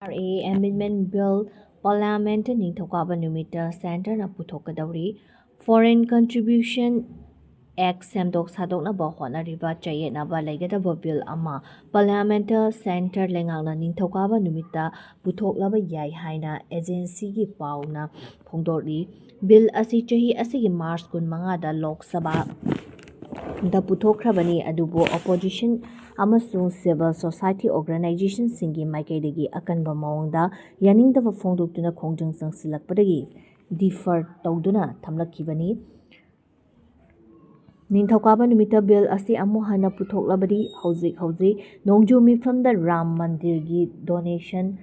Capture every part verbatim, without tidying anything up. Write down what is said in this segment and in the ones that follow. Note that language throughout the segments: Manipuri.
R A Amendment Bill Parliament ꯅꯤꯡꯊꯧꯀꯥꯕ ꯅꯨꯃꯤꯠꯇ Centreꯅ ꯄꯨꯊꯣꯛꯀꯗꯧꯔꯤ꯫ Foreign Contribution Act ꯁꯦꯝꯗꯣꯛ ꯁꯥꯗꯣꯛꯅꯕ ꯍꯣꯠꯅꯔꯤꯕ ꯆꯌꯦꯠꯅꯕ ꯂꯩꯒꯗꯕ bill ꯑꯃ Parliament Centre ꯂꯩꯉꯥꯛꯅ ꯅꯤꯡꯊꯧꯀꯥꯕ ꯅꯨꯃꯤꯠꯇ ꯄꯨꯊꯣꯛꯂꯕ ꯌꯥꯏ ꯍꯥꯏꯅ agencyꯒꯤ ꯄꯥꯎꯅ ꯐꯣꯡꯗꯣꯛꯂꯤ꯫ Bill ꯑꯁꯤ ꯆꯍꯤ ꯑꯁꯤꯒꯤ March ꯀꯨꯟꯃꯉꯥꯗ Lok Sabha ꯗ ꯄꯨꯊꯣꯛꯈ꯭ꯔꯕꯅꯤ, ꯑꯗꯨꯕꯨ opposition ꯑꯃꯁꯨꯡ civil society organizationꯁꯤꯡꯒꯤ ꯃꯥꯏꯀꯩꯗꯒꯤ ꯑꯀꯟꯕ ꯃꯑꯣꯡꯗ ꯌꯥꯅꯤꯡꯗꯕ ꯐꯣꯡꯗꯣꯛꯇꯨꯅ ꯈꯣꯡꯖꯪ ꯆꯪꯁꯤꯜꯂꯛꯄꯗꯒꯤ defer ꯇꯧꯗꯨꯅ ꯊꯝꯂꯛꯈꯤꯕꯅꯤ꯫ ꯅꯤꯡꯊꯧꯀꯥꯕ ꯅꯨꯃꯤꯠꯇ bill ꯑꯁꯤ ꯑꯃꯨꯛ ꯍꯟꯅ ꯄꯨꯊꯣꯛꯂꯕꯗꯤ ꯍꯧꯖꯤꯛ ꯍꯧꯖꯤꯛ ꯅꯣꯡꯖꯨ ꯃꯤꯐꯝꯗ ꯔꯥꯝ ꯃꯟꯗꯤꯔꯒꯤ donation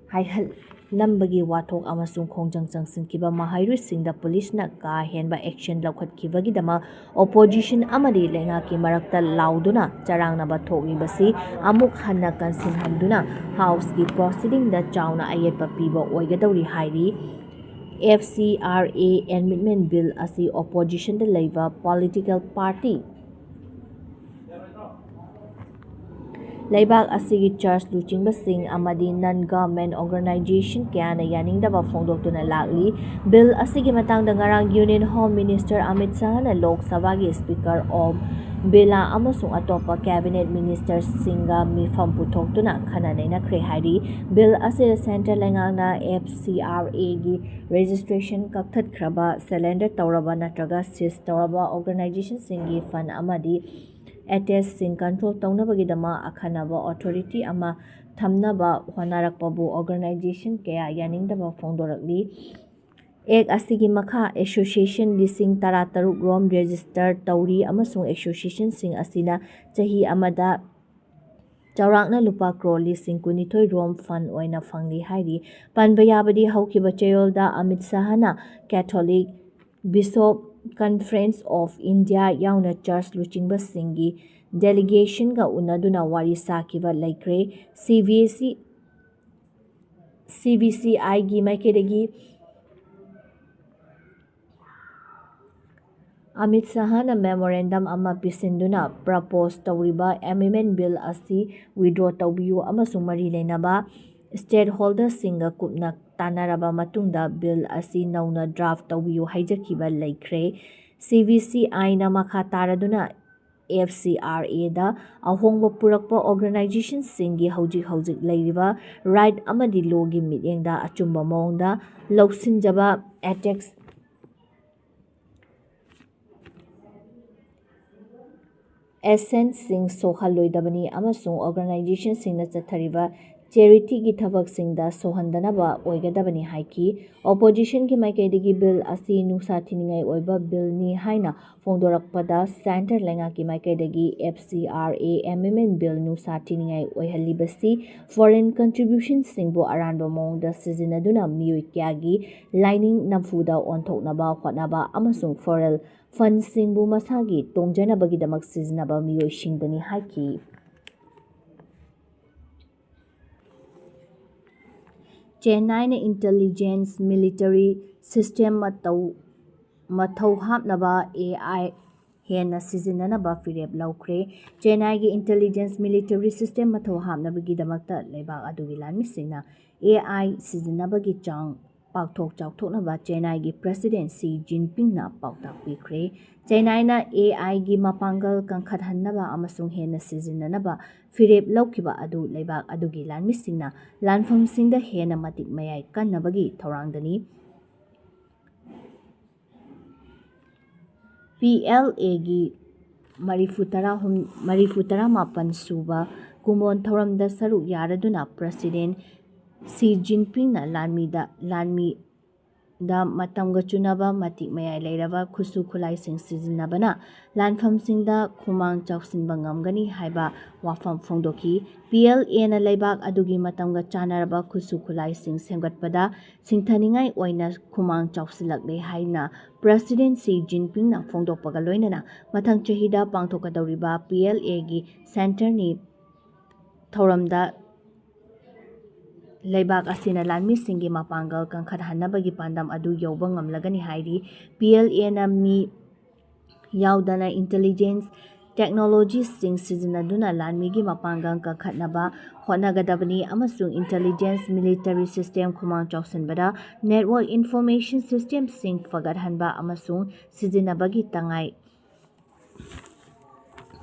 ꯍꯥꯏꯍꯜꯂꯝꯕꯒꯤ ꯋꯥꯊꯣꯛ ꯑꯃꯁꯨꯡ ꯈꯣꯡꯖꯪ ꯆꯪꯁꯤꯟꯈꯤꯕ ꯃꯍꯩꯔꯣꯏꯁꯤꯡꯗ ꯄꯨꯂꯤꯁꯅ ꯀꯥ ꯍꯦꯟꯕ action ꯂꯧꯈꯠꯈꯤꯕꯒꯤꯗꯃꯛ opposition ꯑꯃꯗꯤ ꯂꯩꯉꯥꯛꯀꯤ ꯃꯔꯛꯇ ꯂꯥꯎꯗꯨꯅ ꯆꯔꯥꯡꯅꯕ ꯊꯣꯛꯂꯤꯕꯁꯤ ꯑꯃꯨꯛ ꯍꯟꯅ ꯀꯟꯁꯤꯟꯍꯟꯗꯨꯅ Houseꯀꯤ proceedingꯗ ꯆꯥꯎꯅ ꯑꯌꯦꯠꯄ ꯄꯤꯕ ꯑꯣꯏꯒꯗꯧꯔꯤ ꯍꯥꯏꯔꯤ꯫ F C R A Amendment Bill ꯑꯁꯤ oppositionꯗ ꯂꯩꯕ political party ꯂꯩꯕꯥꯛ ꯑꯁꯤꯒꯤ church ꯂꯨꯆꯤꯡꯕꯁꯤꯡ ꯑꯃꯗꯤ non government organization ꯀꯌꯥꯅ ꯌꯥꯅꯤꯡꯗꯕ ꯐꯣꯡꯗꯣꯛꯇꯨꯅ ꯂꯥꯛꯂꯤ꯫ Bill ꯑꯁꯤꯒꯤ ꯃꯇꯥꯡꯗ ꯉꯔꯥꯡ Union Home Minister ꯑꯃꯤꯠ ꯁꯍꯥꯅ ꯂꯣꯛ ꯁꯚꯥꯒꯤ Speaker ꯑꯣꯝ ꯕꯤꯔꯂꯥ ꯑꯃꯁꯨꯡ ꯑꯇꯣꯞꯄ cabinet ministerꯁꯤꯡꯒ ꯃꯤꯐꯝ ꯄꯨꯊꯣꯛꯇꯨꯅ ꯈꯟꯅ ꯅꯩꯅꯈ꯭ꯔꯦ ꯍꯥꯏꯔꯤ꯫ Bill ꯑꯁꯤꯗ centre ꯂꯩꯉꯥꯛꯅ F C R Aꯒꯤ registration ꯀꯛꯊꯠꯈ꯭ꯔꯕ, surrender ꯇꯧꯔꯕ ꯅꯠꯇ꯭ꯔꯒ seize ꯇꯧꯔꯕ organizationꯁꯤꯡꯒꯤ fund ꯑꯃꯗꯤ assetsꯁꯤꯡ control ꯇꯧꯅꯕꯒꯤꯗꯃꯛ ꯑꯈꯟꯅꯕ authority ꯑꯃ ꯊꯝꯅꯕ ꯍꯣꯠꯅꯔꯛꯄꯕꯨ organization ꯀꯌꯥ ꯌꯥꯅꯤꯡꯗꯕ ꯐꯣꯡꯗꯣꯔꯛꯂꯤ꯫ Act ꯑꯁꯤꯒꯤ ꯃꯈꯥ association ꯂꯤꯁꯤꯡ ꯇꯔꯥꯇꯔꯨꯛ ꯔꯣꯝ register ꯇꯧꯔꯤ ꯑꯃꯁꯨꯡ associationꯁꯤꯡ ꯑꯁꯤꯅ ꯆꯍꯤ ꯑꯃꯗ ꯆꯥꯎꯔꯥꯛꯅ ꯂꯨꯄꯥ crore ꯂꯤꯁꯤꯡ ꯀꯨꯟꯅꯤꯊꯣꯏ ꯔꯣꯝ fund ꯑꯣꯏꯅ ꯐꯪꯂꯤ ꯍꯥꯏꯔꯤ꯫ ꯄꯟꯕ ꯌꯥꯕꯗꯤ ꯍꯧꯈꯤꯕ ꯆꯌꯣꯜꯗ Amit ꯁꯍꯥꯅ Catholic Bishop Conference of India ꯌꯥꯎꯅ church ꯂꯨꯆꯤꯡꯕꯁꯤꯡꯒꯤ delegationꯒ ꯎꯅꯗꯨꯅ ꯋꯥꯔꯤ ꯁꯥꯈꯤꯕ ꯂꯩꯈ꯭ꯔꯦ꯫ C V C, C V C Iꯒꯤ ꯃꯥꯏꯀꯩꯗꯒꯤ ꯑꯃꯤꯠ ꯁꯍꯥꯅ memorandum ꯑꯃ ꯄꯤꯁꯤꯟꯗꯨꯅ propose ꯇꯧꯔꯤꯕ amendment bill ꯑꯁꯤ withdraw ꯇꯧꯕꯤꯌꯨ ꯑꯃꯁꯨꯡ ꯃꯔꯤ ꯂꯩꯅꯕ stakeholderꯁꯤꯡꯒ ꯀꯨꯞꯅ ꯇꯥꯟꯅꯔꯕ ꯃꯇꯨꯡꯗ ꯕꯤꯜ ꯑꯁꯤ ꯅꯧꯅ draft ꯇꯧꯕꯤꯌꯨ ꯍꯥꯏꯖꯈꯤꯕ ꯂꯩꯈ꯭ꯔꯦ꯫ ꯁꯤ ꯚꯤ ꯁꯤ ꯑꯥꯏꯅ ꯃꯈꯥ ꯇꯥꯔꯗꯨꯅ ꯑꯦꯐ ꯁꯤ ꯑꯥꯔ ꯑꯦꯗ ꯑꯍꯣꯡꯕ ꯄꯨꯔꯛꯄ organizationꯁꯤꯡꯒꯤ ꯍꯧꯖꯤꯛ ꯍꯧꯖꯤꯛ ꯂꯩꯔꯤꯕ right ꯑꯃꯗꯤ lawꯒꯤ ꯃꯤꯠꯌꯦꯡꯗ ꯑꯆꯨꯝꯕ ꯃꯑꯣꯡꯗ ꯂꯧꯁꯤꯟꯖꯕ ethics actionꯁꯤꯡ ꯁꯣꯛꯍꯜꯂꯣꯏꯗꯕꯅꯤ ꯑꯃꯁꯨꯡ organizationꯁꯤꯡꯅ ꯆꯠꯊꯔꯤꯕ charityꯒꯤ ꯊꯕꯛꯁꯤꯡꯗ ꯁꯣꯛꯍꯟꯗꯅꯕ ꯑꯣꯏꯒꯗꯕꯅꯤ ꯍꯥꯏꯈꯤ꯫ Oppositionꯒꯤ ꯃꯥꯏꯀꯩꯗꯒꯤ ꯕꯤꯜ ꯑꯁꯤ ꯅꯨꯡꯁꯥ ꯊꯤꯅꯤꯡꯉꯥꯏ ꯑꯣꯏꯕ ꯕꯤꯜꯅꯤ ꯍꯥꯏꯅ ꯐꯣꯡꯗꯣꯔꯛꯄꯗ centre ꯂꯩꯉꯥꯛꯀꯤ ꯃꯥꯏꯀꯩꯗꯒꯤ F C R A ꯑꯦꯃꯦꯟꯃꯦꯟ bill ꯅꯨꯡꯁꯥ ꯊꯤꯅꯤꯡꯉꯥꯏ ꯑꯣꯏꯍꯜꯂꯤꯕꯁꯤ foreign contributionꯁꯤꯡꯕꯨ ꯑꯔꯥꯟꯕ ꯃꯑꯣꯡꯗ ꯁꯤꯖꯤꯟꯅꯗꯨꯅ ꯃꯤꯑꯣꯏ ꯀꯌꯥꯒꯤ ꯂꯥꯏꯅꯤꯡ ꯅꯝꯐꯨꯗ ꯑꯣꯟꯊꯣꯛꯅꯕ ꯍꯣꯠꯅꯕ ꯑꯃꯁꯨꯡ foreign fundꯁꯤꯡꯕꯨ ꯃꯁꯥꯒꯤ ꯇꯣꯡꯖꯅꯕꯒꯤꯗꯃꯛ ꯁꯤꯖꯤꯟꯅꯕ ꯃꯤꯑꯣꯏꯁꯤꯡꯗꯅꯤ ꯍꯥꯏꯈꯤ꯫ ꯆꯦꯟꯅꯥꯏꯅ intelligence military system ꯃꯇꯧ ꯃꯊꯧ ꯍꯥꯞꯅꯕ ꯑꯦ ꯑꯥꯏ ꯍꯦꯟꯅ ꯁꯤꯖꯤꯟꯅꯅꯕ ꯐꯤꯔꯦꯞ ꯂꯧꯈ꯭ꯔꯦ꯫ ꯆꯦꯟꯅꯥꯏꯒꯤ intelligence military system ꯃꯊꯧ ꯍꯥꯞꯅꯕꯒꯤꯗꯃꯛꯇ ꯂꯩꯕꯥꯛ ꯑꯗꯨꯒꯤ ꯂꯥꯟꯃꯤꯁꯤꯡꯅ ꯑꯦ ꯑꯥꯏ ꯁꯤꯖꯤꯟꯅꯕꯒꯤ ꯆꯥꯡ ꯄꯥꯛꯊꯣꯛ ꯆꯥꯎꯊꯣꯛꯅꯕ ꯆꯦꯟꯅꯥꯏꯒꯤ President ꯁꯤ ꯖꯤꯟꯄꯤꯡꯅ ꯄꯥꯎꯇꯥꯛ ꯄꯤꯈ꯭ꯔꯦ꯫ ꯆꯦꯟꯅꯥꯏꯅ ꯑꯦ ꯑꯥꯏꯒꯤ ꯃꯄꯥꯡꯒꯜ ꯀꯟꯈꯠꯍꯟꯅꯕ ꯑꯃꯁꯨꯡ ꯍꯦꯟꯅ ꯁꯤꯖꯤꯟꯅꯅꯕ ꯐꯤꯔꯦꯞ ꯂꯧꯈꯤꯕ ꯑꯗꯨ ꯂꯩꯕꯥꯛ ꯑꯗꯨꯒꯤ ꯂꯥꯟꯃꯤꯁꯤꯡꯅ ꯂꯥꯟꯐꯝꯁꯤꯡꯗ ꯍꯦꯟꯅ ꯃꯇꯤꯛ ꯃꯌꯥꯏ ꯀꯟꯅꯕꯒꯤ ꯊꯧꯔꯥꯡꯗꯅꯤ꯫ ꯄꯤ ꯑꯦꯜ ꯑꯦꯒꯤ ꯃꯔꯤꯐꯨ ꯇꯔꯥꯍꯨꯝ, ꯃꯔꯤꯐꯨ ꯇꯔꯥꯃꯥꯄꯟ ꯁꯨꯕ ꯀꯨꯃꯣꯟ ꯊꯧꯔꯝꯗ ꯁꯔꯨꯛ ꯌꯥꯔꯗꯨꯅ President ꯁꯤ ꯖꯤꯟꯄꯤꯡꯅ ꯂꯥꯟꯃꯤꯗ, ꯂꯥꯟꯃꯤꯗ ꯃꯇꯝꯒ ꯆꯨꯅꯕ ꯃꯇꯤꯛ ꯃꯌꯥꯏ ꯂꯩꯔꯕ ꯈꯨꯠꯁꯨ ꯈꯨꯠꯂꯥꯏꯁꯤꯡ ꯁꯤꯖꯤꯟꯅꯕꯅ ꯂꯥꯟꯐꯝꯁꯤꯡꯗ ꯈꯨꯃꯥꯡ ꯆꯥꯎꯁꯤꯟꯕ ꯉꯝꯒꯅꯤ ꯍꯥꯏꯕ ꯋꯥꯐꯝ ꯐꯣꯡꯗꯣꯛꯈꯤ꯫ ꯄꯤ ꯑꯦꯜ ꯑꯦꯅ ꯂꯩꯕꯥꯛ ꯑꯗꯨꯒꯤ ꯃꯇꯝꯒ ꯆꯥꯟꯅꯔꯕ ꯈꯨꯠꯁꯨ ꯈꯨꯠꯂꯥꯏꯁꯤꯡ ꯁꯦꯝꯒꯠꯄꯗ ꯁꯤꯡꯊꯅꯤꯡꯉꯥꯏ ꯑꯣꯏꯅ ꯈꯨꯃꯥꯡ ꯆꯥꯎꯁꯤꯜꯂꯛꯂꯦ ꯍꯥꯏꯅ President ꯁꯤ ꯖꯤꯟꯄꯤꯡꯅ ꯐꯣꯡꯗꯣꯛꯄꯒ ꯂꯣꯏꯅꯅ ꯃꯊꯪ ꯆꯍꯤꯗ ꯄꯥꯡꯊꯣꯛꯀꯗꯧꯔꯤꯕ ꯄꯤ ꯑꯦꯜ ꯑꯦꯒꯤ centreꯅꯤ ꯊꯧꯔꯝꯗ ꯂꯩꯕꯥꯛ ꯑꯁꯤꯅ ꯂꯥꯟꯃꯤꯁꯤꯡꯒꯤ ꯃꯄꯥꯡꯒꯜ ꯀꯟꯈꯠꯍꯟꯅꯕꯒꯤ ꯄꯥꯟꯗꯝ ꯑꯗꯨ ꯌꯧꯕ ꯉꯝꯂꯒꯅꯤ ꯍꯥꯏꯔꯤ꯫ ꯄꯤ ꯑꯦꯜ ꯑꯦꯅ ꯃꯤ ꯌꯥꯎꯗꯅ intelligence ꯇꯦꯛꯅꯣꯂꯣꯖꯤꯁꯤꯡ ꯁꯤꯖꯤꯟꯅꯗꯨꯅ ꯂꯥꯟꯃꯤꯒꯤ ꯃꯄꯥꯡꯒꯜ ꯀꯟꯈꯠꯅꯕ ꯍꯣꯠꯅꯒꯗꯕꯅꯤ ꯑꯃꯁꯨꯡ intelligence, military system, ꯈꯨꯃꯥꯡ ꯆꯥꯎꯁꯤꯟꯕꯗ network, information systemꯁꯤꯡ ꯐꯒꯠꯍꯟꯕ ꯑꯃꯁꯨꯡ ꯁꯤꯖꯤꯟꯅꯕꯒꯤ ꯇꯉꯥꯏ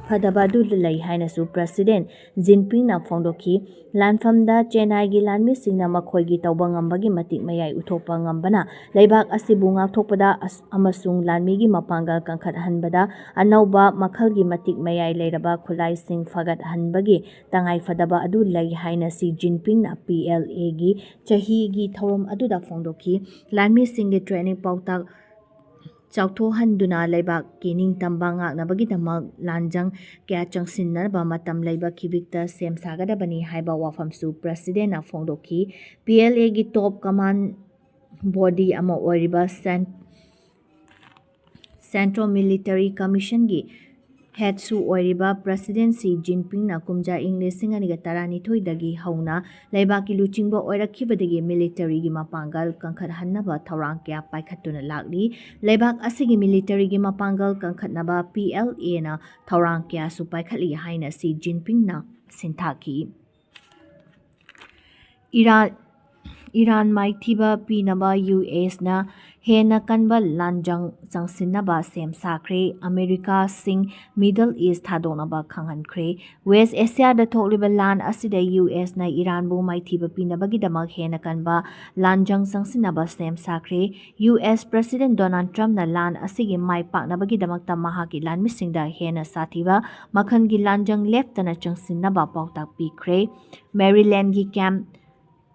ꯐꯗꯕ ꯑꯗꯨ ꯂꯩ ꯍꯥꯏꯅꯁꯨ President ꯖꯤꯟꯄꯤꯡꯅ ꯐꯣꯡꯗꯣꯛꯈꯤ꯫ ꯂꯥꯟꯐꯝꯗ ꯆꯦꯟꯅꯥꯏꯒꯤ ꯂꯥꯟꯃꯤꯁꯤꯡꯅ ꯃꯈꯣꯏꯒꯤ ꯇꯧꯕ ꯉꯝꯕꯒꯤ ꯃꯇꯤꯛ ꯃꯌꯥꯏ ꯎꯠꯊꯣꯛꯄ ꯉꯝꯕꯅ ꯂꯩꯕꯥꯛ ꯑꯁꯤꯕꯨ ꯉꯥꯛꯊꯣꯛꯄꯗ ꯑꯁ-, ꯑꯃꯁꯨꯡ ꯂꯥꯟꯃꯤꯒꯤ ꯃꯄꯥꯡꯒꯜ ꯀꯟꯈꯠꯍꯟꯕꯗ ꯑꯅꯧꯕ ꯃꯈꯜꯒꯤ ꯃꯇꯤꯛ ꯃꯌꯥꯏ ꯂꯩꯔꯕ ꯈꯨꯠꯂꯥꯏꯁꯤꯡ ꯐꯒꯠꯍꯟꯕꯒꯤ ꯇꯉꯥꯏꯐꯗꯕ ꯑꯗꯨ ꯂꯩ ꯍꯥꯏꯅ ꯁꯤ ꯖꯤꯟꯄꯤꯡꯅ ꯄꯤ ꯑꯦꯜ ꯑꯦꯒꯤ ꯆꯍꯤꯒꯤ ꯊꯧꯔꯝ ꯑꯗꯨꯗ ꯐꯣꯡꯗꯣꯛꯈꯤ꯫ ꯂꯥꯟꯃꯤꯁꯤꯡꯒꯤ training ꯄꯥꯎꯇꯥꯛ ꯆꯥꯎꯊꯣꯛꯍꯟꯗꯨꯅ ꯂꯩꯕꯥꯛꯀꯤ ꯅꯤꯡꯇꯝꯕ ꯉꯥꯛꯅꯕꯒꯤꯗꯃꯛ ꯂꯥꯟꯖꯪ ꯀꯌꯥ ꯆꯪꯁꯤꯟꯅꯕ ꯃꯇꯝ ꯂꯩꯕ ꯈꯤꯕꯤꯛꯇ ꯁꯦꯝ ꯁꯥꯒꯗꯕꯅꯤ ꯍꯥꯏꯕ ꯋꯥꯐꯝꯁꯨ Presidentꯅ ꯐꯣꯡꯗꯣꯛꯈꯤ꯫ ꯄꯤ ꯑꯦꯜ ꯑꯦꯒꯤ top command body ꯑꯃ ꯑꯣꯏꯔꯤꯕ Cen-, Central Military Commissionꯒꯤ headꯁꯨ ꯑꯣꯏꯔꯤꯕ President ꯁꯤ ꯖꯤꯟꯄꯤꯡꯅ ꯀꯨꯝꯖꯥ ꯏꯪ ꯂꯤꯁꯤꯡ ꯑꯅꯤꯒ ꯇꯔꯥꯅꯤꯊꯣꯏꯗꯒꯤ ꯍꯧꯅ ꯂꯩꯕꯥꯛꯀꯤ ꯂꯨꯆꯤꯡꯕ ꯑꯣꯏꯔꯛꯈꯤꯕꯗꯒꯤ militaryꯒꯤ ꯃꯄꯥꯡꯒꯜ ꯀꯟꯈꯠꯍꯟꯅꯕ ꯊꯧꯔꯥꯡ ꯀꯌꯥ ꯄꯥꯏꯈꯠꯇꯨꯅ ꯂꯥꯛꯂꯤ꯫ ꯂꯩꯕꯥꯛ ꯑꯁꯤꯒꯤ militaryꯒꯤ ꯃꯄꯥꯡꯒꯜ ꯀꯟꯈꯠꯅꯕ ꯄꯤ ꯑꯦꯜ ꯑꯦꯅ ꯊꯧꯔꯥꯡ ꯀꯌꯥꯁꯨ ꯄꯥꯏꯈꯠꯂꯤ ꯍꯥꯏꯅ ꯁꯤ ꯖꯤꯟꯄꯤꯡꯅ ꯁꯤꯟꯊꯥꯈꯤ꯫ ꯏꯔꯥꯟ, ꯏꯔꯥꯟ ꯃꯥꯏꯊꯤꯕ ꯄꯤꯅꯕ ꯌꯨ ꯑꯦꯁꯅ ꯍꯦꯟꯅ ꯀꯟꯕ ꯂꯥꯟꯖꯪ ꯆꯪꯁꯤꯟꯅꯕ ꯁꯦꯝ ꯁꯥꯈ꯭ꯔꯦ꯫ ꯑꯃꯦꯔꯤꯀꯥꯁꯤꯡ Middle East ꯊꯥꯗꯣꯛꯅꯕ ꯈꯪꯍꯟꯈ꯭ꯔꯦ꯫ West Asiaꯗ ꯊꯣꯛꯂꯤꯕ ꯂꯥꯟ ꯑꯁꯤꯗ ꯌꯨ ꯑꯦꯁꯅ ꯏꯔꯥꯟꯕꯨ ꯃꯥꯏꯊꯤꯕ ꯄꯤꯅꯕꯒꯤꯗꯃꯛ ꯍꯦꯟꯅ ꯀꯟꯕ ꯂꯥꯟꯖꯪ ꯆꯪꯁꯤꯟꯅꯕ ꯁꯦꯝ ꯁꯥꯈ꯭ꯔꯦ꯫ ꯌꯨ ꯑꯦꯁ President Donald Trumpꯅ ꯂꯥꯟ ꯑꯁꯤꯒꯤ ꯃꯥꯏ ꯄꯥꯛꯅꯕꯒꯤꯗꯃꯛꯇ ꯃꯍꯥꯛꯀꯤ ꯂꯥꯟꯃꯤꯁꯤꯡꯗ ꯍꯦꯟꯅ ꯁꯥꯊꯤꯕ ꯃꯈꯜꯒꯤ ꯂꯥꯟꯖꯪ ꯂꯦꯞꯇꯅ ꯆꯪꯁꯤꯟꯅꯕ ꯄꯥꯎꯇꯥꯛ ꯄꯤꯈ꯭ꯔꯦ꯫ Marylandꯒꯤ Camp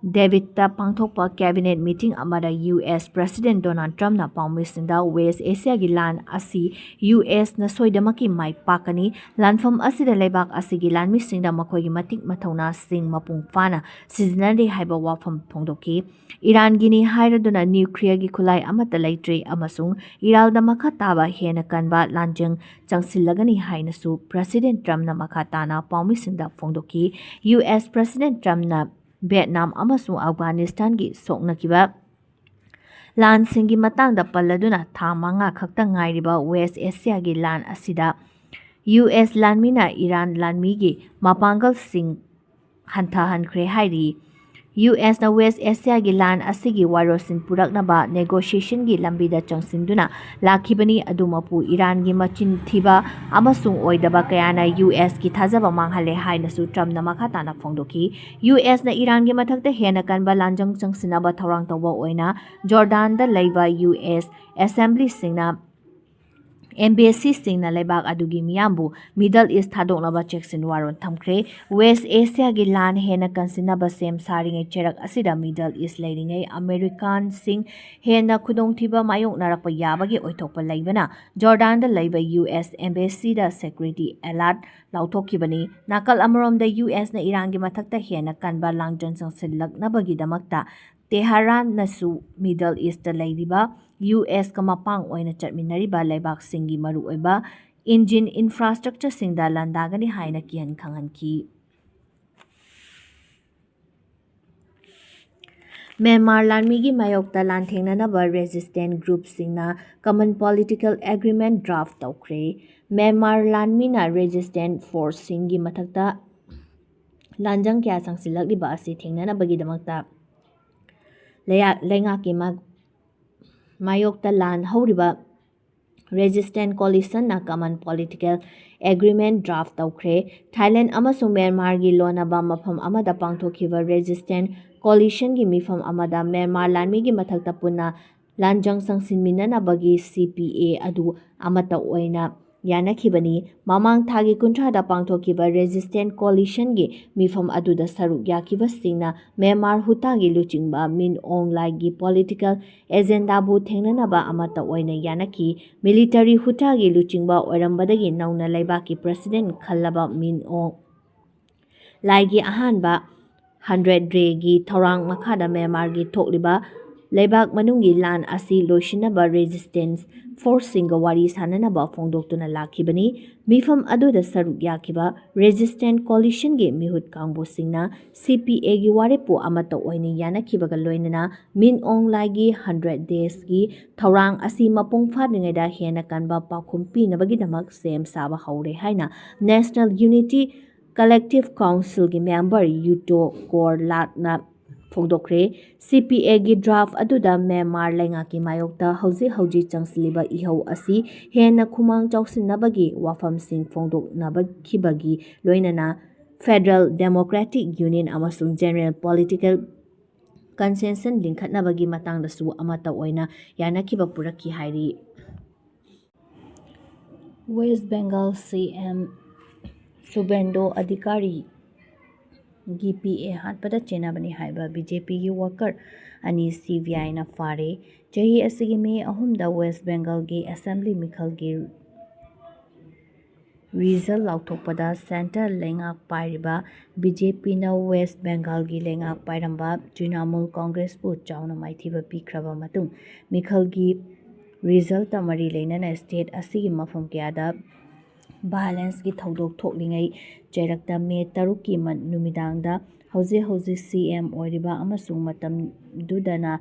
Davidꯇ ꯄꯥꯡꯊꯣꯛꯄ cabinet meeting ꯑꯃꯗ ꯌꯨ ꯑꯦꯁ President Donald Trumpꯅ ꯄꯥꯎꯃꯤꯁꯤꯡꯗ West Asiaꯒꯤ ꯂꯥꯟ ꯑꯁꯤ ꯌꯨ ꯑꯦꯁꯅ ꯁꯣꯏꯗꯅꯃꯛꯀꯤ ꯃꯥꯏ ꯄꯥꯛꯀꯅꯤ, ꯂꯥꯟꯐꯝ ꯑꯁꯤꯗ ꯂꯩꯕꯥꯛ ꯑꯁꯤꯒꯤ ꯂꯥꯟꯃꯤꯁꯤꯡꯗ ꯃꯈꯣꯏꯒꯤ ꯃꯇꯤꯛ ꯃꯊꯧꯅꯥꯁꯤꯡ ꯃꯄꯨꯡ ꯐꯥꯅ ꯁꯤꯖꯤꯟꯅꯔꯤ ꯍꯥꯏꯕ ꯋꯥꯐꯝ ꯐꯣꯡꯗꯣꯛꯈꯤ꯫ ꯏꯔꯥꯟꯒꯤꯅꯤ ꯍꯥꯏꯔꯗꯨꯅ nuclearꯒꯤ ꯈꯨꯠꯂꯥꯏ ꯑꯃꯠꯇ ꯂꯩꯇ꯭ꯔꯤ ꯑꯃꯁꯨꯡ ꯏꯔꯥꯜꯗ ꯃꯈꯥ ꯇꯥꯕ ꯍꯦꯟꯅ ꯀꯟꯕ ꯂꯥꯟꯖꯪ ꯆꯪꯁꯤꯜꯂꯒꯅꯤ ꯍꯥꯏꯅꯁꯨ President Trumpꯅ ꯃꯈꯥ ꯇꯥꯅ ꯄꯥꯎꯃꯤꯁꯤꯡꯗ ꯐꯣꯡꯗꯣꯛꯈꯤ꯫ ꯌꯨ ꯑꯦꯁ President Trumpꯅ ꯚꯤꯌꯦꯠꯅꯥꯝ ꯑꯃꯁꯨꯡ ꯑꯐꯒꯥꯅꯤꯁꯇꯥꯟꯒꯤ ꯁꯣꯛꯅꯈꯤꯕ ꯂꯥꯟꯁꯤꯡꯒꯤ ꯃꯇꯥꯡꯗ ꯄꯜꯂꯗꯨꯅ ꯊꯥ ꯃꯉꯥ ꯈꯛꯇ ꯉꯥꯏꯔꯤꯕ West Asiaꯒꯤ ꯂꯥꯟ ꯑꯁꯤꯗ ꯌꯨ ꯑꯦꯁ ꯂꯥꯟꯃꯤꯅ ꯏꯔꯥꯟ ꯂꯥꯟꯃꯤꯒꯤ ꯃꯄꯥꯡꯒꯜꯁꯤꯡ ꯍꯟꯊꯍꯟꯈ꯭ꯔꯦ ꯍꯥꯏꯔꯤ꯫ ꯌꯨ ꯑꯦꯁꯅ ꯋꯦꯁ ꯑꯦꯁꯤꯌꯥꯒꯤ ꯂꯥꯟ ꯑꯁꯤꯒꯤ ꯋꯥꯔꯣꯏꯁꯤꯟ ꯄꯨꯔꯛꯅꯕ ꯅꯦꯒꯣꯁꯤꯌꯦꯁꯟꯒꯤ ꯂꯝꯕꯤꯗ ꯆꯪꯁꯤꯟꯗꯨꯅ ꯂꯥꯛꯈꯤꯕꯅꯤ꯫ ꯑꯗꯨꯃꯛꯄꯨ ꯏꯔꯥꯟꯒꯤ ꯃꯆꯤꯟ ꯊꯤꯕ ꯑꯃꯁꯨꯡ ꯑꯣꯏꯗꯕ ꯀꯌꯥꯅ ꯌꯨ ꯑꯦꯁꯀꯤ ꯊꯥꯖꯕ ꯃꯥꯡꯍꯜꯂꯦ ꯍꯥꯏꯅꯁꯨ ꯇ꯭ꯔꯝꯞꯅ ꯃꯈꯥ ꯇꯥꯅ ꯐꯣꯡꯗꯣꯛꯈꯤ꯫ ꯌꯨ ꯑꯦꯁꯅ ꯏꯔꯥꯟꯒꯤ ꯃꯊꯛꯇ ꯍꯦꯟꯅ ꯀꯟꯕ ꯂꯥꯟꯖꯪ ꯆꯪꯁꯤꯟꯅꯕ ꯊꯧꯔꯥꯡ ꯇꯧꯕ ꯑꯣꯏꯅ ꯖꯣꯔꯗꯥꯟꯗ ꯂꯩꯕ ꯌꯨ ꯑꯦꯁ ꯑꯦꯁꯦꯝꯕ꯭ꯂꯤꯁꯤꯡꯅ ꯑꯦꯝꯕꯦꯁꯤꯁꯤꯡꯅ ꯂꯩꯕꯥꯛ ꯑꯗꯨꯒꯤ ꯃꯤꯌꯥꯝꯕꯨ ꯃꯤꯗꯜ ꯏꯁ ꯊꯥꯗꯣꯛꯅꯕ ꯆꯦꯛꯁꯤꯟ ꯋꯥꯔꯣꯜ ꯊꯝꯈ꯭ꯔꯦ꯫ ꯋꯦꯁ ꯑꯦꯁꯤꯌꯥꯒꯤ ꯂꯥꯟ ꯍꯦꯟꯅ ꯀꯟꯁꯤꯟꯅꯕ ꯁꯦꯝ ꯁꯥꯔꯤꯉꯩ ꯆꯩꯔꯛ ꯑꯁꯤꯗ ꯃꯤꯗꯜ ꯏꯁ ꯂꯩꯔꯤꯉꯩ ꯑꯃꯦꯔꯤꯀꯥꯟꯁꯤꯡ ꯍꯦꯟꯅ ꯈꯨꯗꯣꯡꯊꯤꯕ ꯃꯥꯌꯣꯛꯅꯔꯛꯄ ꯌꯥꯕꯒꯤ ꯑꯣꯏꯊꯣꯛꯄ ꯂꯩꯕꯅ ꯖꯣꯔꯗꯥꯟꯗ ꯂꯩꯕ ꯌꯨ ꯑꯦꯁ ꯑꯦꯝꯕꯦꯁꯤꯗ ꯁꯦꯀ꯭ꯌꯨꯔꯤꯇꯤ ꯑꯦꯂꯔꯠ ꯂꯥꯎꯊꯣꯛꯈꯤꯕꯅꯤ꯫ ꯅꯥꯀꯜ ꯑꯃꯔꯣꯝꯗ ꯌꯨ ꯑꯦꯁꯅ ꯏꯔꯥꯟꯒꯤ ꯃꯊꯛꯇ ꯍꯦꯟꯅ ꯀꯟꯕ ꯂꯥꯡꯖꯪ ꯆꯪꯁꯤꯜꯂꯛꯅꯕꯒꯤꯗꯃꯛꯇ ꯇꯦꯍꯔꯥꯟꯅꯁꯨ ꯃꯤꯗꯜ ꯏꯁꯇ ꯂꯩꯔꯤꯕ ꯌꯨ ꯑꯦꯁꯀ ꯃꯄꯥꯡ ꯑꯣꯏꯅ ꯆꯠꯃꯤꯟꯅꯔꯤꯕ ꯂꯩꯕꯥꯛꯁꯤꯡꯒꯤ ꯃꯔꯨꯑꯣꯏꯕ ꯏꯟꯖꯤꯟ ꯏꯟꯐ꯭ꯔꯥꯁ꯭ꯇ꯭ꯔꯛꯆꯔꯁꯤꯡꯗ ꯂꯥꯟꯗꯥꯒꯅꯤ ꯍꯥꯏꯅ ꯀꯤꯍꯟ ꯈꯪꯍꯟꯈꯤ꯫ ꯃ꯭ꯌꯥꯟꯃꯥꯔ ꯂꯥꯟꯃꯤꯒꯤ ꯃꯥꯌꯣꯛꯇ ꯂꯥꯟꯊꯦꯡꯅꯅꯕ ꯔꯦꯖꯤꯁꯇꯦꯟ ꯒ꯭ꯔꯨꯞꯁꯤꯡꯅ ꯀꯃꯟ ꯄꯣꯂꯤꯇꯤꯀꯦꯜ ꯑꯦꯒ꯭ꯔꯤꯃꯦꯟ ꯗ꯭ꯔꯥꯐ ꯇꯧꯈ꯭ꯔꯦ꯫ ꯃ꯭ꯌꯥꯟꯃꯥꯔ ꯂꯥꯟꯃꯤꯅ ꯔꯦꯖꯤꯁꯇꯦꯟ ꯐꯣꯔꯁꯁꯤꯡꯒꯤ ꯃꯊꯛꯇ ꯂꯥꯟꯖꯪ ꯀꯌꯥ ꯆꯪꯁꯤꯜꯂꯛꯂꯤꯕ ꯑꯁꯤ ꯊꯦꯡꯅꯅꯕꯒꯤꯗꯃꯛꯇ ꯂꯩꯌꯥ-, ꯂꯩꯉꯥꯛꯀꯤ ꯃꯥ-, ꯃꯥꯌꯣꯛꯇ ꯂꯥꯟ ꯍꯧꯔꯤꯕ ꯔꯦꯖꯤꯁꯇꯦꯟ ꯀꯣꯂꯤꯁꯟꯅ ꯀꯃꯟ ꯄꯣꯂꯤꯇꯤꯀꯦꯜ ꯑꯦꯒ꯭ꯔꯤꯃꯦꯟ ꯗ꯭ꯔꯥꯐ ꯇꯧꯈ꯭ꯔꯦ꯫ ꯊꯥꯏꯂꯦꯟ ꯑꯃꯁꯨꯡ ꯃ꯭ꯌꯥꯟꯃꯥꯔꯒꯤ ꯂꯣꯟꯅꯕ ꯃꯐꯝ ꯑꯃꯗ ꯄꯥꯡꯊꯣꯛꯈꯤꯕ ꯔꯦꯖꯤꯁꯇꯦꯟ ꯀꯣꯂꯤꯁꯟꯒꯤ ꯃꯤꯐꯝ ꯑꯃꯗ ꯃ꯭ꯌꯥꯟꯃꯥꯔ ꯂꯥꯟꯃꯤꯒꯤ ꯃꯊꯛꯇ ꯄꯨꯟꯅ ꯂꯥꯟꯖꯪ ꯆꯪꯁꯤꯟꯃꯤꯟꯅꯅꯕꯒꯤ ꯁꯤ ꯄꯤ ꯑꯦ ꯑꯗꯨ ꯑꯃꯠꯇ ꯑꯣꯏꯅ ꯌꯥꯅꯈꯤꯕꯅꯤ꯫ ꯃꯃꯥꯡ ꯊꯥꯒꯤ ꯀꯨꯟꯊ꯭ꯔꯥꯗ ꯄꯥꯡꯊꯣꯛꯈꯤꯕ ꯔꯦꯖꯤꯁꯇꯦꯟ ꯀꯣꯂꯤꯁꯟꯒꯤ ꯃꯤꯐꯝ ꯑꯗꯨꯗ ꯁꯔꯨꯛ ꯌꯥꯈꯤꯕꯁꯤꯡꯅ ꯃ꯭ꯌꯥꯟꯃꯥꯔ ꯍꯨꯇꯥꯒꯤ ꯂꯨꯆꯤꯡꯕ ꯃꯤꯟ ꯑꯣꯡ ꯂꯥꯏꯒꯤ ꯄꯣꯂꯤꯇꯤꯀꯦꯜ ꯑꯦꯖꯦꯟꯗꯥꯕꯨ ꯊꯦꯡꯅꯅꯕ ꯑꯃꯠꯇ ꯑꯣꯏꯅ ꯌꯥꯅꯈꯤ꯫ ꯃꯤꯂꯤꯇꯔꯤ ꯍꯨꯇꯥꯒꯤ ꯂꯨꯆꯤꯡꯕ ꯑꯣꯏꯔꯝꯕꯗꯒꯤ ꯅꯧꯅ ꯂꯩꯕꯥꯛꯀꯤ ꯄ꯭ꯔꯁꯤꯗꯦꯟ ꯈꯜꯂꯕ ꯃꯤꯟ ꯑꯣꯡ ꯂꯥꯏꯒꯤ ꯑꯍꯥꯟꯕ ꯍꯟꯗ꯭ꯔꯦꯠ ꯗꯦꯒꯤ ꯊꯧꯔꯥꯡ ꯃꯈꯥꯗ ꯃ꯭ꯌꯥꯟꯃꯥꯔꯒꯤ ꯊꯣꯛꯂꯤꯕ ꯂꯩꯕꯥꯛ ꯃꯅꯨꯡꯒꯤ ꯂꯥꯟ ꯑꯁꯤ ꯂꯣꯏꯁꯤꯟꯅꯕ resistance forceꯁꯤꯡꯒ ꯋꯥꯔꯤ ꯁꯥꯅꯅꯕ ꯐꯣꯡꯗꯣꯛꯇꯨꯅ ꯂꯥꯛꯈꯤꯕꯅꯤ꯫ ꯃꯤꯐꯝ ꯑꯗꯨꯗ ꯁꯔꯨꯛ ꯌꯥꯈꯤꯕ resistance coalitionꯒꯤ ꯃꯤꯍꯨꯠ ꯀꯥꯡꯕꯨꯁꯤꯡꯅ CPAꯒꯤ ꯋꯥꯔꯦꯞꯄꯨ ꯑꯃꯠꯇ ꯑꯣꯏꯅ ꯌꯥꯅꯈꯤꯕꯒ ꯂꯣꯏꯅꯅ ꯃꯤꯟ ꯑꯣꯡ ꯂꯥꯏꯒꯤ hundred daysꯀꯤ ꯊꯧꯔꯥꯡ ꯑꯁꯤ ꯃꯄꯨꯡ ꯐꯥꯗ꯭ꯔꯤꯉꯩꯗ ꯍꯦꯟꯅ ꯀꯟꯕ ꯄꯥꯎꯈꯨꯝ ꯄꯤꯅꯕꯒꯤꯗꯃꯛ ꯁꯦꯝ ꯁꯥꯕ ꯍꯧꯔꯦ ꯍꯥꯏꯅ National Unity Collective Councilꯒꯤ member ꯌꯨꯇꯣ ꯀꯣꯔꯂꯥꯠꯅ ꯐꯣꯡꯗꯣꯛꯈ꯭ꯔꯦ꯫ CPAꯒꯤ draft ꯑꯗꯨꯗ ꯃ꯭ꯌꯥꯟꯃꯥꯔ ꯂꯩꯉꯥꯛꯀꯤ ꯃꯥꯌꯣꯛꯇ ꯍꯧꯖꯤꯛ ꯍꯧꯖꯤꯛ ꯆꯪꯁꯤꯜꯂꯤꯕ ꯏꯍꯧ ꯑꯁꯤ ꯍꯦꯟꯅ ꯈꯨꯃꯥꯡ ꯆꯥꯎꯁꯤꯟꯅꯕꯒꯤ ꯋꯥꯐꯝꯁꯤꯡ ꯐꯣꯡꯗꯣꯛꯅꯕꯈꯤꯕꯒꯤ ꯂꯣꯏꯅꯅ Federal Democratic Union ꯑꯃꯁꯨꯡ general political consensus ꯂꯤꯡꯈꯠꯅꯕꯒꯤ ꯃꯇꯥꯡꯗꯁꯨ ꯑꯃꯠꯇ ꯑꯣꯏꯅ ꯌꯥꯅꯈꯤꯕ ꯄꯨꯔꯛꯈꯤ ꯍꯥꯏꯔꯤ꯫ West Bengal CM ꯁꯨꯕꯦꯟꯗꯨ ꯑꯙꯤꯀꯥꯔꯤꯒꯤ PA ꯍꯥꯠꯄꯗ ꯆꯦꯟꯅꯕꯅꯤ ꯍꯥꯏꯕ BJPꯒꯤ worker ꯑꯅꯤ CBIꯅ ꯐꯥꯔꯦ꯫ ꯆꯍꯤ ꯑꯁꯤꯒꯤ ꯃꯦ ꯑꯍꯨꯝꯗ West Bengalꯒꯤ assembly ꯃꯤꯈꯜꯒꯤ result ꯂꯥꯎꯊꯣꯛꯄꯗ centre ꯂꯩꯉꯥꯛ ꯄꯥꯏꯔꯤꯕ BJPꯅ West Bengalꯒꯤ ꯂꯩꯉꯥꯛ ꯄꯥꯏꯔꯝꯕ Trinamool Congressꯄꯨ ꯆꯥꯎꯅ ꯃꯥꯏꯊꯤꯕ ꯄꯤꯈ꯭ꯔꯕ ꯃꯇꯨꯡ ꯃꯤꯈꯜꯒꯤ resultꯇ ꯃꯔꯤ ꯂꯩꯅꯅ state ꯑꯁꯤꯒꯤ ꯃꯐꯝ ꯀꯌꯥꯗ violenceꯀꯤ ꯊꯧꯗꯣꯛ ꯊꯣꯛꯂꯤꯉꯩ ꯆꯩꯔꯛꯇ ꯃꯦ ꯇꯔꯨꯛꯀꯤ ꯃ-, ꯅꯨꯃꯤꯗꯥꯡꯗ ꯍꯧꯖꯤꯛ ꯍꯧꯖꯤꯛ CM ꯑꯣꯏꯔꯤꯕ ꯑꯃꯁꯨꯡ ꯃꯇꯝꯗꯨꯗꯅ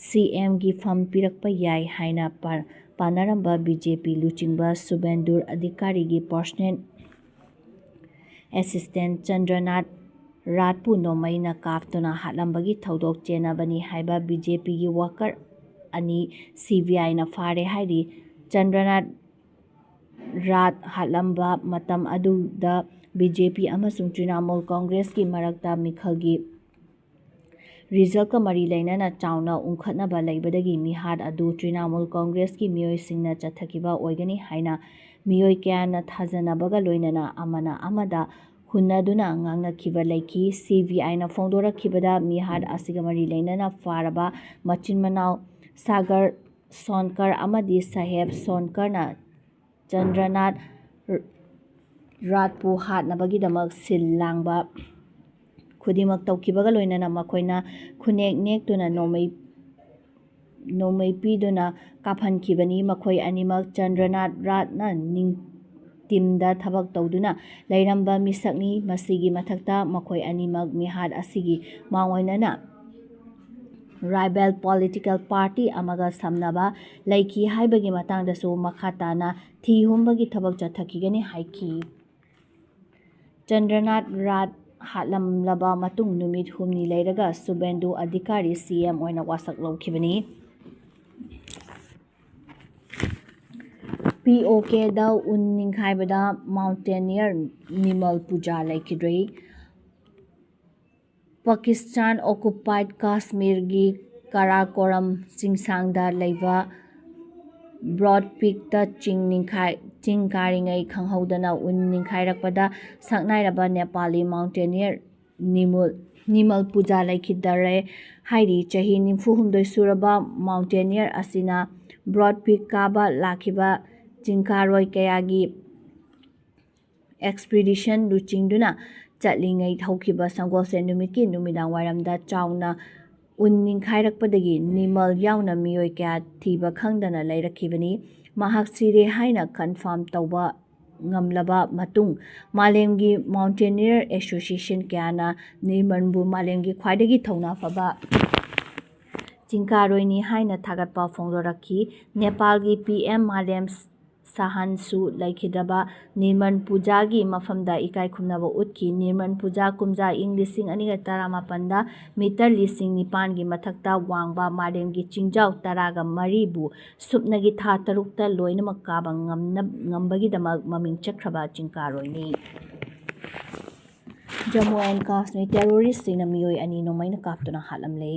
CMꯒꯤ ꯐꯝ ꯄꯤꯔꯛꯄ ꯌꯥꯏ ꯍꯥꯏꯅ ꯄꯥ-, ꯄꯥꯅꯔꯝꯕ BJP ꯂꯨꯆꯤꯡꯕ ꯁꯨꯕꯦꯟꯗꯨꯔ ꯑꯙꯤꯀꯥꯔꯤꯒꯤ personal assistant ꯆꯟꯗ꯭ꯔꯅꯥꯊ ꯔꯥꯠꯄꯨ ꯅꯣꯡꯃꯩꯅ ꯀꯥꯞꯇꯨꯅ ꯍꯥꯠꯂꯝꯕꯒꯤ ꯊꯧꯗꯣꯛ ꯆꯦꯟꯅꯕꯅꯤ ꯍꯥꯏꯕ BJPꯒꯤ worker ꯑꯅꯤ CBIꯅ ꯐꯥꯔꯦ ꯍꯥꯏꯔꯤ꯫ ꯆꯟꯗ꯭ꯔꯅꯥꯊ ꯔꯥꯠ ꯍꯥꯠꯂꯝꯕ ꯃꯇꯝ ꯑꯗꯨꯗ BJP ꯑꯃꯁꯨꯡ Trinamool Congressꯀꯤ ꯃꯔꯛꯇ ꯃꯤꯈꯜꯒꯤ resultꯀ ꯃꯔꯤ ꯂꯩꯅꯅ ꯆꯥꯎꯅ ꯎꯪꯈꯠꯅꯕ ꯂꯩꯕꯗꯒꯤ ꯃꯤꯍꯥꯠ ꯑꯗꯨ Trinamool Congressꯀꯤ ꯃꯤꯑꯣꯏꯁꯤꯡꯅ ꯆꯠꯊꯈꯤꯕ ꯑꯣꯏꯒꯅꯤ ꯍꯥꯏꯅ ꯃꯤꯑꯣꯏ ꯀꯌꯥꯅ ꯊꯥꯖꯅꯕꯒ ꯂꯣꯏꯅꯅ ꯑꯃꯅ ꯑꯃꯗ ꯍꯨꯟꯅꯗꯨꯅ ꯉꯥꯡꯅꯈꯤꯕ ꯂꯩꯈꯤ꯫ CBIꯅ ꯐꯣꯡꯗꯣꯔꯛꯈꯤꯕꯗ ꯃꯤꯍꯥꯠ ꯑꯁꯤꯒ ꯃꯔꯤ ꯂꯩꯅꯅ ꯐꯥꯔꯕ ꯃꯆꯤꯟ ꯃꯅꯥꯎ ꯁꯥꯒꯔ ꯁꯣꯟꯀꯔ ꯑꯃꯗꯤ ꯁꯥꯍꯦꯕ ꯁꯣꯟꯀꯔꯅ ꯆꯟꯗ꯭ꯔꯅꯥꯊ ꯔꯥꯠꯄꯨ ꯍꯥꯠꯅꯕꯒꯤꯗꯃꯛ ꯁꯤꯜ ꯂꯥꯡꯕ ꯈꯨꯗꯤꯡꯃꯛ ꯇꯧꯈꯤꯕꯒ ꯂꯣꯏꯅꯅ ꯃꯈꯣꯏꯅ ꯈꯨꯅꯦꯛ ꯅꯦꯛꯇꯨꯅ ꯅꯣꯡꯃꯩ ꯅꯣꯡꯃꯩ ꯄꯤꯗꯨꯅ ꯀꯥꯞꯍꯟꯈꯤꯕꯅꯤ꯫ ꯃꯈꯣꯏ ꯑꯅꯤꯃꯛ ꯆꯟꯗ꯭ꯔꯅꯥꯊ ꯔꯥꯠꯅ ꯅꯤꯡ ꯇꯤꯝꯗ ꯊꯕꯛ ꯇꯧꯗꯨꯅ ꯂꯩꯔꯝꯕ ꯃꯤꯁꯛꯅꯤ꯫ ꯃꯁꯤꯒꯤ ꯃꯊꯛꯇ ꯃꯈꯣꯏ ꯑꯅꯤꯃꯛ ꯃꯤꯍꯥꯠ ꯑꯁꯤꯒꯤ ꯃꯥꯡꯑꯣꯏꯅꯅ ꯔꯥꯏꯕꯦꯜ ꯄꯣꯂꯤꯇꯤꯀꯦꯜ ꯄꯥꯔꯇꯤ ꯑꯃꯒ ꯁꯝꯅꯕ ꯂꯩꯈꯤ ꯍꯥꯏꯕꯒꯤ ꯃꯇꯥꯡꯗꯁꯨ ꯃꯈꯥ ꯇꯥꯅ ꯊꯤ ꯍꯨꯝꯕꯒꯤ ꯊꯕꯛ ꯆꯠꯊꯈꯤꯒꯅꯤ ꯍꯥꯏꯈꯤ꯫ ꯆꯟꯗ꯭ꯔꯅꯥꯊ ꯔꯥꯠ ꯍꯥꯠꯂꯝꯂꯕ ꯃꯇꯨꯡ ꯅꯨꯃꯤꯠ ꯍꯨꯝꯅꯤ ꯂꯩꯔꯒ ꯁꯨꯕꯦꯟꯗꯨ ꯑꯙꯤꯀꯥꯔꯤ ꯁꯤ ꯑꯦꯝ ꯑꯣꯏꯅ ꯋꯥꯁꯛ ꯂꯧꯈꯤꯕꯅꯤ꯫ ꯄꯤ ꯑꯣ ꯀꯦꯗ ꯎꯟ ꯅꯤꯡꯈꯥꯏꯕꯗ ꯃꯥꯎꯟꯇꯦꯅꯤꯌꯔ ꯅꯤꯃꯜ ꯄꯨꯖꯥ ꯂꯩꯈꯤꯗ꯭ꯔꯦ꯫ ꯄꯥꯀꯤꯁꯇꯥꯟ ꯑꯣꯀꯨꯄꯥꯏꯗ ꯀꯥꯁꯃꯤꯔꯒꯤ ꯀꯥꯔꯥꯀꯣꯔꯝ ꯆꯤꯡꯁꯥꯡꯗ ꯂꯩꯕ ꯕ꯭ꯔꯣꯗ ꯄꯤꯛꯇ ꯆꯤꯡ ꯅꯤꯡꯈꯥꯏ ꯆꯤꯡ ꯀꯥꯔꯤꯉꯩ ꯈꯪꯍꯧꯗꯅ ꯎꯟ ꯅꯤꯡꯈꯥꯏꯔꯛꯄꯗ ꯁꯛꯅꯥꯏꯔꯕ ꯅꯦꯄꯥꯂꯤ ꯃꯥꯎꯟꯇꯦꯅꯤꯌꯔ ꯅꯤꯃꯨꯜ ꯅꯤꯃꯜ ꯄꯨꯖꯥ ꯂꯩꯈꯤꯗꯔꯦ ꯍꯥꯏꯔꯤ꯫ ꯆꯍꯤ ꯅꯤꯐꯨ ꯍꯨꯝꯗꯣꯏ ꯁꯨꯔꯕ ꯃꯥꯎꯟꯇꯦꯅꯤꯌꯔ ꯑꯁꯤꯅ ꯕ꯭ꯔꯣꯗ ꯄꯤꯛ ꯀꯥꯕ ꯂꯥꯛꯈꯤꯕ ꯆꯤꯡꯀꯥꯔꯣꯏ ꯀꯌꯥꯒꯤ ꯑꯦꯛꯁꯄꯤꯗꯤꯁꯟ ꯂꯨꯆꯤꯡꯗꯨꯅ ꯆꯠꯂꯤꯉꯩ ꯍꯧꯈꯤꯕ ꯁꯪꯒꯣꯜꯁꯦꯟ ꯅꯨꯃꯤꯠꯀꯤ ꯅꯨꯃꯤꯗꯥꯡ ꯋꯥꯏꯔꯝꯗ ꯆꯥꯎꯅ ꯎꯟ ꯅꯤꯡꯈꯥꯏꯔꯛꯄꯗꯒꯤ ꯅꯤꯃꯜ ꯌꯥꯎꯅ ꯃꯤꯑꯣꯏ ꯀꯌꯥ ꯊꯤꯕ ꯈꯪꯗꯅ ꯂꯩꯔꯛꯈꯤꯕꯅꯤ꯫ ꯃꯍꯥꯛ ꯁꯤꯔꯦ ꯍꯥꯏꯅ ꯀꯟꯐꯥꯔꯝ ꯇꯧꯕ ꯉꯝꯂꯕ ꯃꯇꯨꯡ, ꯃꯥꯂꯦꯝꯒꯤ ꯃꯥꯎꯟꯇꯦꯅꯤꯌꯔ ꯑꯦꯁꯣꯁꯤꯌꯦꯁꯟ ꯀꯌꯥꯅ ꯅꯤꯔꯃꯟꯕꯨ ꯃꯥꯂꯦꯝꯒꯤ ꯈ꯭ꯋꯥꯏꯗꯒꯤ ꯊꯧꯅꯥ ꯐꯕ ꯆꯤꯡꯀꯥꯔꯣꯏꯅꯤ ꯍꯥꯏꯅ ꯊꯥꯒꯠꯄ ꯐꯣꯡꯗꯣꯔꯛꯈꯤ꯫ ꯅꯦꯄꯥꯜꯒꯤ ꯄꯤ ꯑꯦꯝ ꯃꯥꯂꯦꯝ ꯁꯍꯥꯟꯁꯨ ꯂꯩꯈꯤꯗ꯭ꯔꯕ ꯅꯤꯔꯃꯟ ꯄꯨꯖꯥꯒꯤ ꯃꯐꯝꯗ ꯏꯀꯥꯏ ꯈꯨꯝꯅꯕ ꯎꯠꯈꯤ꯫ ꯅꯤꯔꯃꯟ ꯄꯨꯖꯥ ꯀꯨꯝꯖꯥ ꯏꯪ ꯂꯤꯁꯤꯡ ꯑꯅꯤꯒ ꯇꯔꯥꯃꯥꯄꯟꯗ ꯃꯤꯇꯔ ꯂꯤꯁꯤꯡ ꯅꯤꯄꯥꯟꯒꯤ ꯃꯊꯛꯇ ꯋꯥꯡꯕ ꯃꯥꯂꯦꯝꯒꯤ ꯆꯤꯡꯖꯥꯎ ꯇꯔꯥꯒ ꯃꯔꯤꯕꯨ ꯁꯨꯞꯅꯒꯤ ꯊꯥ ꯇꯔꯨꯛꯇ ꯂꯣꯏꯅꯃꯛ ꯀꯥꯕ ꯉꯝꯅ-, ꯉꯝꯕꯒꯤꯗꯃꯛ ꯃꯃꯤꯡ ꯆꯠꯈ꯭ꯔꯕ ꯆꯤꯡꯀꯥꯔꯣꯏꯅꯤ꯫ ꯖꯝꯃꯨ ꯑꯦꯟ ꯀꯥꯁꯃꯤꯔ ꯇꯦꯔꯣꯔꯤꯁꯁꯤꯡꯅ ꯃꯤꯑꯣꯏ ꯑꯅꯤ ꯅꯣꯡꯃꯩꯅ ꯀꯥꯞꯇꯨꯅ ꯍꯥꯠꯂꯝꯂꯦ꯫